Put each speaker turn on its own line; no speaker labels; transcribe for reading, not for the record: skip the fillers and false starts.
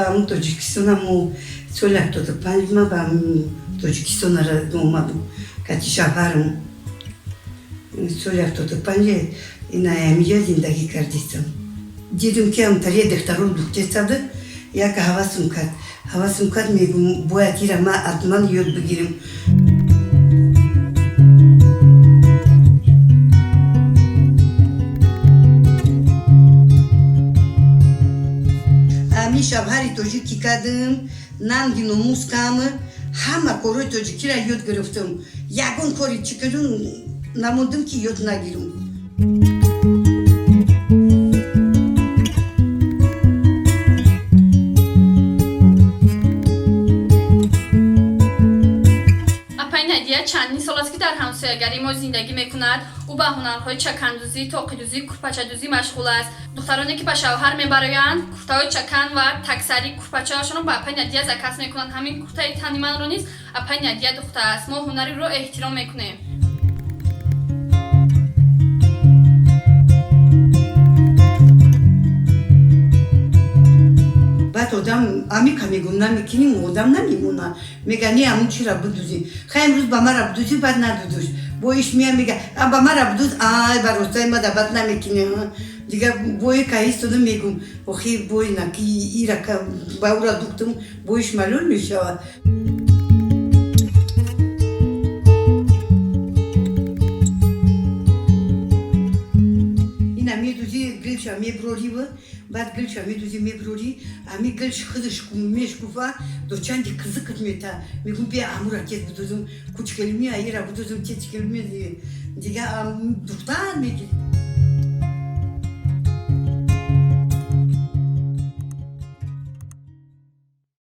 Ҳамун Тоҷикистона мо соли 75 ма ба ҳамун Тоҷикистона омадам кати шавҳарам. Соли 75 ина ҳамиҷа зиндагӣ кардистам. Дидум, ки ҳамтария духтаро духтесада, як ҳавасм кард. Ҳавасм кард, мегум, бояд ира ма ҳатман ёд бигирем. Ами шавҳари тоҷикӣ кардам, нанги номус кам, ҳама корҳои тоҷикиро ёд гирифтам. Ягон кори чӣ кардум намондам, ки ёд нагирам.
Апаи Надия чандин сол аст, ки дар ҳамсоягарии мо зиндагӣ мекунад. Ӯ ба ҳунарҳои чакандӯзӣ, тоқидӯзӣ, курпачадӯзӣ машғул аст. Духтароне, ки ба шавҳар мебароянд, куртаҳои чакан ва таксари курпачаашонро ба апаи Надия заказ мекунанд. Ҳамин куртаи тани манро низ апаи Надия духтааст. Мо ҳунари ӯро эҳтиром мекунем.
Баъд одам амика мегум, намекуним, одам намемона. Мега, не, ҳамун чира бидузӣ. Хай, имрӯз ба мара бидузӣ, баъд надудуш. Боиш мия, мега, а ба мара бидуз, ай, ба ростаи мада баъд намекунӣ. Дигар бои каистоду мегум, охи, бой на ки ира ба ура духтум, боиш малул мешавад. Ина медузӣ, гилша меброрив, баъд гилша медузӣ, меброрӣ, ами гилш худаш мешкуфа, до чанди қизиқит мета. Мегум, бия, амура тез бидузум, кучхелмия, ира бидузум, тезхелми, дига духтан мегирӣ.